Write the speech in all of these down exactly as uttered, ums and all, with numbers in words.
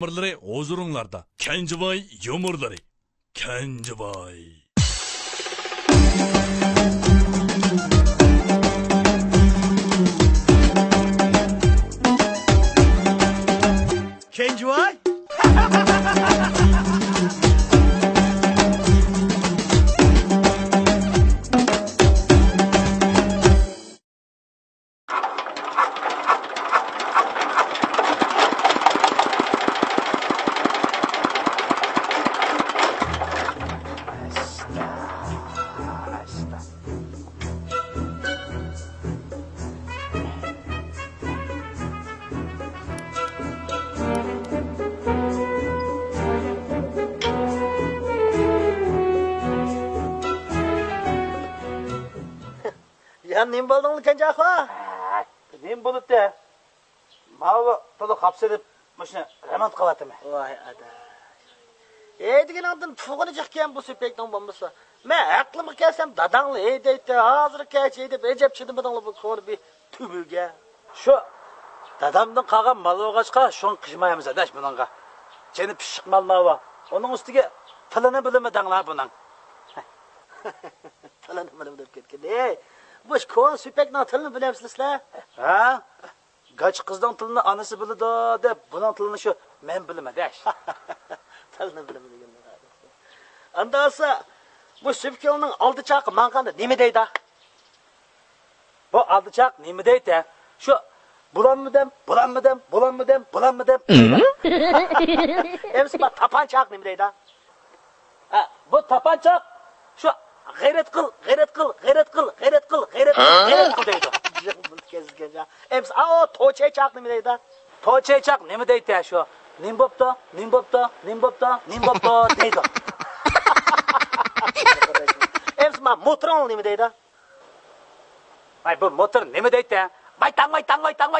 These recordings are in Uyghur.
يۇمۇرلىرى ھۇزۇرۇڭلاردا. كەنجىباي يۇمۇرلىرى. كەنجىباي. كەنجىۋاي. يا نېمە بولدۇڭ، كەنجى ئاخۇن؟ نېمە بولۇپتۇ؟ ماۋۇ تولا قاپ سېلىپ، مۇشۇنى رېمونت قىلىۋاتىمەن. ۋاي ئاداش. ھەيدىگىنىڭدىن پۇغىنى جىقكەن بۇ سۈپەكنىڭ بولمىسا. مەن ئەقلىمگە كەلسەم، داداڭلا ھەيدەيتتى، ھازىرغىچە ھەيدەپ ئەجەب چىدىمىدىڭلا بۇ كونا بىر تۈۋىگە. شۇ دادامدىن قالغان مال بولغاچقا، شۇڭا قىيمايمىز ئاداش بۇنىڭغا. جېنى پىششىق مال ماۋۇ. ئۇنىڭ ئۈستىگە تىلىنى بىلمىدىڭلار بۇنىڭ. تىلىنى بىلمىدىم كەتكەن. ھەي، مۇشۇ كونا سۈپەكنىڭ تىلىنى بىلەمسىلەر سىلەر؟ ھە؟ گاچا قىزنىڭ تىلىنى ئانىسى بىلىدۇ دەپ، بۇنىڭ تىلىنى شۇ مەن بىلىمەن دەش. تىلىنى بىلىمەن دېگەن. ئاندا بولسا، بۇ سۈپكىلنىڭ ئالدى چاقى ماڭغاندا نېمە دەيدۇ؟ بۇ ئالدى چاق نېمە دەيدۇ؟ شۇ بولاممىدىم، بولاممىدىم، بولاممىدىم، بولاممىدىم. ئەمسە بۇ تاپان چاق نېمە دەيدۇ؟ ھە، بۇ تاپانچاق شۇ غەيرەت قىل، غەيرەت قىل، غەيرەت قىل، غەيرەت قىل، غەيرەت قىل، غەيرەت قىل دەيدۇ. ئەمسە ئاۋۇ توچەيچاق نېمە دەيدۇ؟ توچەيچاق نېمە دەيتە شۇ؟ نېمە بوپتۇ؟ نېمە بوپتۇ؟ نېمە بوپتۇ؟ نېمە بوپتۇ؟ دەيدۇ. ئەمسە ما موتورۇڭ نېمە دەيدۇ؟ ۋاي، بۇ موتور نېمە دەيتتى؟ ۋايتاڭ، ۋايتاڭ، ۋايتاڭ.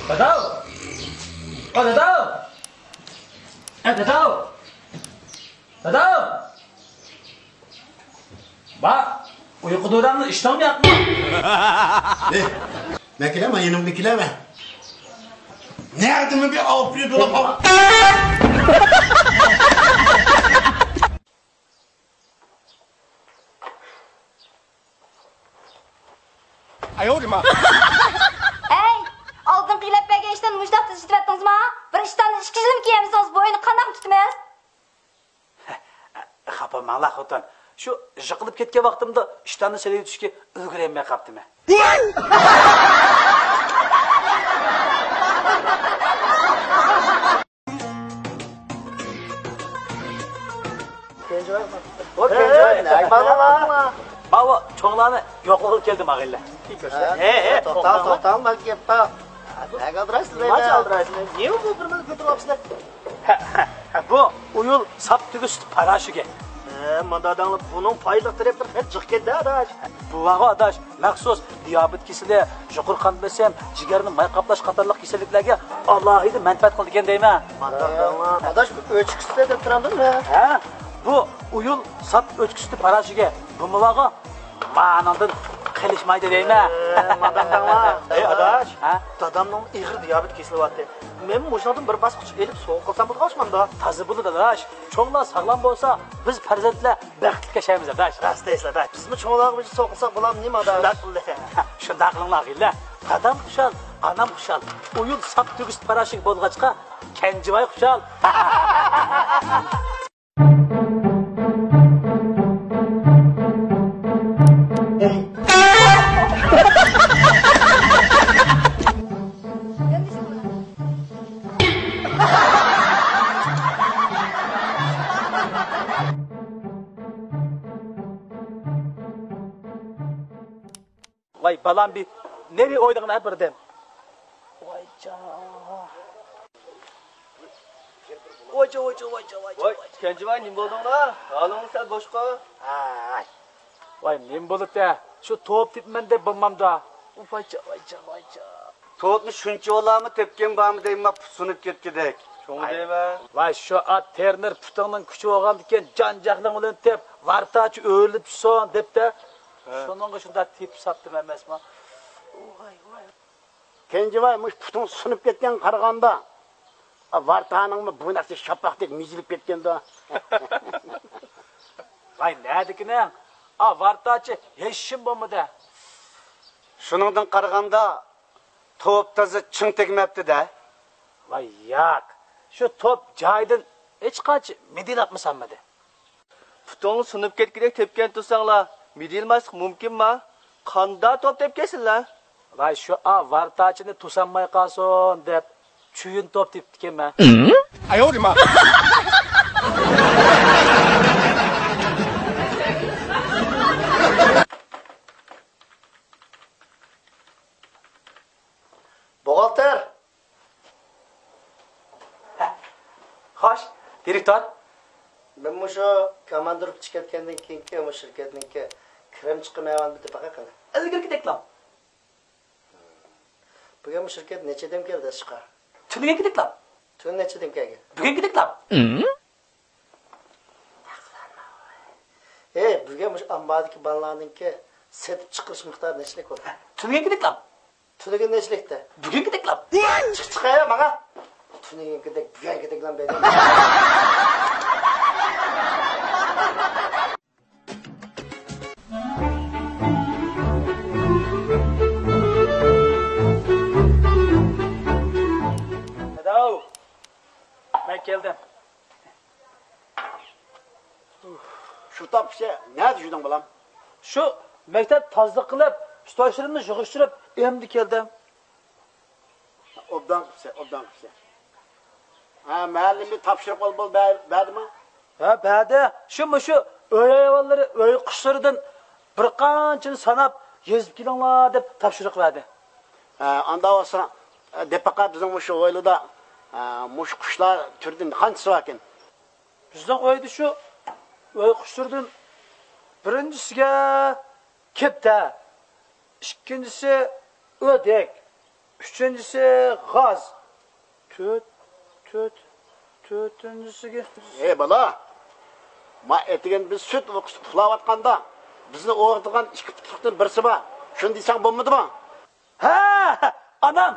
داداۋ! ئا، داداۋ! ئە، داداۋ! داداۋ! با، ئۇيقۇ دورامنى ئىچتىڭمۇ ياقمۇ؟ ئېي، مەن كېلەمەن، يېنىمغا كېلەمەن. نەدىمۇ بىر ئاپىرى دولاب. ئەي، ئالدىنقى يىل ئەپ بەرگەن ئىشتاننى مۇشۇنداق تېز ئېتىۋەتتىڭىزما؟ بىر ئىشتاننى ئىككى يىلمۇ كىيەلمىسىڭىز، بوينى قانداق تۇتىمىز؟ خاپا بولماڭلار خوتۇن. شۇ يىقىلىپ كەتكەن ۋاقتىمدا ئىشتاننى سېلىۋېتىشكە ئۈلگۈرەلمەي قاپتىمەن. كەنجىۋاي. ئو، كەنجىۋاي، نەگە بالىلار؟ ماۋۇ چوڭلارنى يوقلىغىلى كەلدىم، ئاغىنىلەر. ھە، ھە، توختاڭ، توختاڭ، بىر گەپ بار. نەگە ئالدىرايسىز؟ نېمە ئۈچۈن ئالدىرايسىز؟ نېمە بۇ بىر مىللەت كۆتۈرۈۋاپسىلەر؟ ھە، ھە، ھە، بۇ ئۇيۇل ساپ تۈگۈس پاراشوكى. ھە، مانداق دەڭلار، بۇنىڭ پايدىلىق تەرەپلىرى خېلى جىقكەندە، ئاداش. بۇ بارغۇ، ئاداش، مەخسۇس دىيابېت كېسىلى، يۇقىرى قان بېسىم، جىگەرنى ماي قاپلاش قاتارلىق كېسەللىكلەرگە ئالاھىدە مەنپەئەت قىلىدىكەن دەيمەن. مانداق دەڭلار. ئاداش، بۇ ئۆچكىسى دەپ تۇرامدۇ نېمە؟ ھە، بۇ ئۇيۇل ساپ ئۆچكىسى پاراشوكى. بۇمۇ بارغۇ، مانىڭدىن قېلىشمايدۇ دەيمەن. ئە، مانداق دەڭلار. ئەي، ئاداش، ھە؟ دادامنىڭ ئېغىر دىيابېت كېسىلى بارتى. مەنمۇ مۇشۇنىڭدىن بىر باسقۇچ ئېلىپ سوۋغا قىلسام بولىدىغۇ ئوخشىمامدۇ؟ تازا بولىدۇ، ئاداش. چوڭلار ساغلام بولسا، بىز پەرزەنتلەر بەختلىك ياشايمىز، ئاداش. راست دەيسىز، ئاداش. بىزمۇ چوڭلارغا بىر سوۋغا قىلساق بولامدۇ نېمە، ئاداش؟ شۇنداق قىلدى. شۇنداق قىلىڭلار، ئاغىنىلەر. دادام خۇشال، ئانام خۇشال. ئۇيۇل ساپ تۈگۈس پاراشوك بولغاچقا، كەنجىۋاي خۇشال. ۋاي بالام، بىر نېرى ئوينىغىن ھە بىردەم. ۋايجا. ۋايجا، ۋايجا، ۋايجا، ۋايجا، ۋاي، ۋايجا. كەنجىۋاي، نېمە بولدۇڭلار؟ ھالىڭلار سەل بوشقا. ھاي. ۋاي، نېمە بولۇپتۇ؟ شۇ توپ تېپىمەن دەپ بولمامدا. ۋايجا، ۋايجا، ۋايجا. توپنى شۇنچە بالامۇ تېپكەن بارمۇ دەيمەن، پۇت سۇنۇپ كەتكۈدەك. شۇڭا دەيمەن. ۋاي، شۇ ئات ترېنېر پۇتۇڭنىڭ كۈچى بولغاندىكىن جان جەھلىڭ بىلەن تېپ، ۋارتاچى ئۆرۈلۈپ چۈشسۇن دەپتە. ھە. شۇنىڭغا شۇنداق تېپىپ ساپتىم ئەمەسمۇ؟ ۋاي، ۋاي. كەنجىۋاي، مۇشۇ پۇتۇڭ سۇنۇپ كەتكەنگە قارىغاندا، ئا، ۋارتانىڭمۇ بۇ نەرسە شاپاقتەك مىجىلىپ كەتكەندۇ. ۋاي، نەدىكىنىڭ؟ ئا، ۋارتاچى ھېچشىم بولمىدى. شۇنىڭدىن قارىغاندا، توپ تازا چىڭ تەگمەپتۇ-دە. ۋاي، ياق. شۇ توپ جايىدىن ھېچقانچە مىدىرلاپمۇ سالمىدى. پۇتۇڭ سۇنۇپ كەتكۈدەك تېپكەن تۇرساڭلار، مىدىرلىماسلىق مۇمكىنما؟ قاندا توپ تېپكەنسىلەر؟ ۋاي، شۇ ئا ۋارتاچىنى توسالماي قالسۇن دەپ، چويۇن توپ تېپىپتىكەنمەن. بوغالتىر! خوش، دىرېكتور. مەن مۇشۇ كوماندىروپكىچە كەتكەندىن كېيىنكى مۇشۇ شىركەتنىڭكى كىرىم چىقىم ئەھۋالىنى بىر تېپىپ باقاي قېنى. ئىلگىرىكىدەكلا. بۈگۈن بۇ شىركەت نەچچە ئادەم كەلدى ئىشقا؟ تۈنۈگۈنكىدەكلا. تۈن نەچچە ئادەم كەلگەن؟ بۈگۈنكىدەكلا. ھەي، بۈگۈن مۇشۇ ئامباردىكى بالىلارنىڭكى سېتىپ چىقىرىش مىقدارى نەچچىلىك بولدى؟ تۈنۈگۈنكىدەكلا. تۈنۈگۈن نەچچىلىكتە؟ بۈگۈنكىدەكلا. چىق، چىق، ھەي، ماڭا. تۈنۈگۈنكىدەك، بۈگۈنكىدەكلا بەرگەن. ھەدەۋ، مەن كەلدىم. شۇ تاپسا نەدە يۈردۈڭ، بالام؟ شۇ مەكتەپ تازىلىق قىلىپ، ئۈستەل ئىشلىرىمنى يىغىشتۇرۇپ، ئەمدى كەلدىم. ئوبدان قىپسەن، ئوبدان قىپسەن. ھە، مەلىمى تاپشۇرۇق بول، بول، بەر-، بەردىمۇ؟ ھە، بەردى. شۇ، مۇشۇ ئۆي ھايۋانلىرى، ئۆي قۇشلىرىدىن بىر قانچىنى ساناپ يېزىپ كېلىڭلار دەپ تاپشۇرۇق بەردى. ھە، ئاندا بولسا، دەپ باقاي، بىزنىڭ مۇشۇ ھويلىدا، ھە، مۇشۇ قۇشلار تۈرىدىن قانچىسى باركىن؟ بىزنىڭ ئۆيدە شۇ ئۆي قۇشلىرىدىن بىرىنچىسىگە كەپتەر، ئىككىنچىسى ئۆدەك، ئۈچىنچىسى غاز، تۆت، تۆت، تۆتىنچىسىگە. ئەي بالا، ما ئەتىگەن بىز سۈت ئۇلاۋاتقاندا بىزنى ئويغىتىدىغان ئىككى پۇتلۇقتىن بىرسى بار. شۇنى دېسەڭ بولمىدىمۇ؟ ھە، ئانام.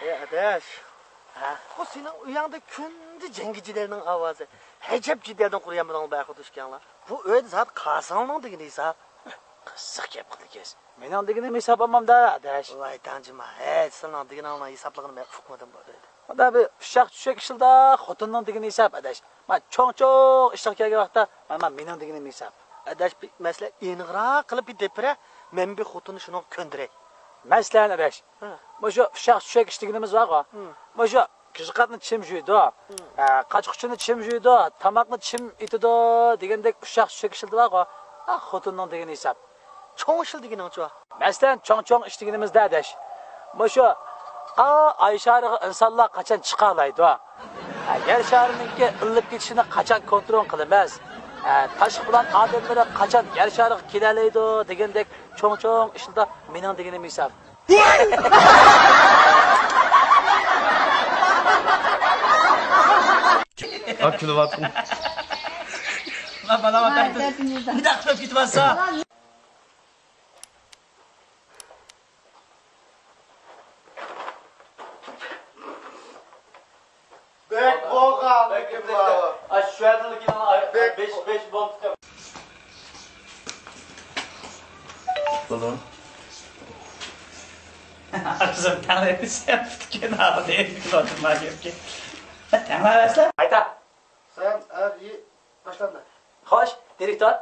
ئەي ئاداش، ھە؟ بۇ سېنىڭ ئۆيۈڭدە كۈندە جەڭگى جېدەلنىڭ ئاۋازى. ئەجەب جېدەلدىن قۇرۇيالمىدىڭ بۇ ئىككىڭلار. بۇ ئۆيدە زادى قاسىڭنىڭ دېگىنى ھېساب. قىزىق گەپ قىلدىكەنسەن. مېنىڭ دېگىنىم ھېساب ئالمامدا، ئاداش. ۋاي تاڭجىما، ھەي، سېنىڭ دېگىنىڭنىڭ ھېسابلىقىنى مەن ئۇقمىدىم بۇ ئۆيدە. مانا بىر ئۇششاق چۈشەك ئىشلىدا خوتۇننىڭ دېگىنى ھېساب، ئاداش. مانا چوڭ-چوڭ ئىشلار كەلگەن ۋاقىتتا، مانا، مانا مېنىڭ دېگىنىم ھېساب. ئاداش، بىر مەسىلە ئېنىقراق قىلىپ بىر دەپ بېرە، مەن بىر خوتۇننى شۇنىڭغا كۆندۈرەي. مەسىلەن، ئاداش، ھە. مۇشۇ ئۇششاق چۈشەك ئىش دېگىنىمىز بارغۇ. ھە. مۇشۇ كىژىقاتنى چىم جۇيىدۇ، ھە، قاچا-قۇچىنى چىم جۇيىدۇ، تاماقنى چىم ئېتىدۇ دېگەندەك ئۇششاق چۈشەك ئىشلىرى بارغۇ. ئا، خوتۇننىڭ دېگىنى ھېساب. چوڭ ئىشلار دېگىنىڭچۇ؟ مەسىلەن، چوڭ-چوڭ ئىش دېگىنىمىزدە، ئاداش. مۇشۇ، ئا، ئاي شارىغا ئىنسانلار قاچان چىقالايدۇ؟ ھە، يەر شارىنىڭكى ئىللىپ كېتىشىنى قاچان كونترول قىلىمىز؟ ھە، تاشقى پىلان ئادەملىرى قاچان يەر شارىغا كېلەلەيدۇ دېگەندەك چوڭ-چوڭ ئىشلاردا مېنىڭ دېگىنىم ھېساب. ھا، كۈلۈۋاتقىن. لا، بالا، ۋاي، دەردىم يېدى. مۇنداق قىلىپ كېتىۋاتسا. بەك بولغان، لېكىن، ئاشۇ شۇ يەردىن كېيىن بەك بەش، بەش بولدى. بولدى. ئارزۇم تەڭلەپ سەن پۈتكۈن ئالدى. تەڭلەۋەرسىلە. قايتا. سەن ئەر يى باشلاندى. خوش، دىرېكتور.